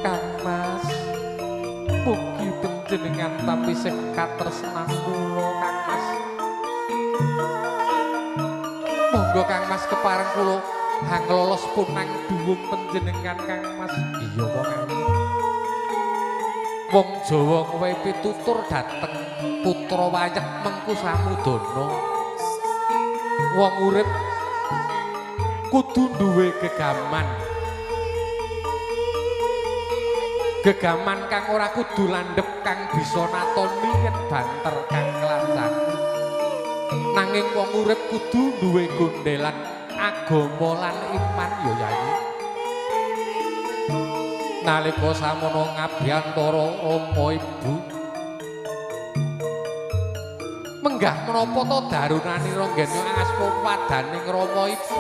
Kang Mas, mugi panjenengan tampi sih katresnan kula Kang Mas. Monggo Kang Mas kepareng kula hanglolos punang duwung panjenengan Kang Mas. Iya wong ayu. Wong Jawa kowe pitutur dhateng putra Wayek Mengku Samudana. Wong urip kudu duwe gegaman. Gegaman kang ora kudu landhep kang bisa natoni yen banter kang nglancani. Nanging wong urip kudu duwe gondelan agama lan iman ya Yayi. Nalika samono ngabiyantara rama ibu menggah menapa ta darunanira nggene asma padaning rama ibu.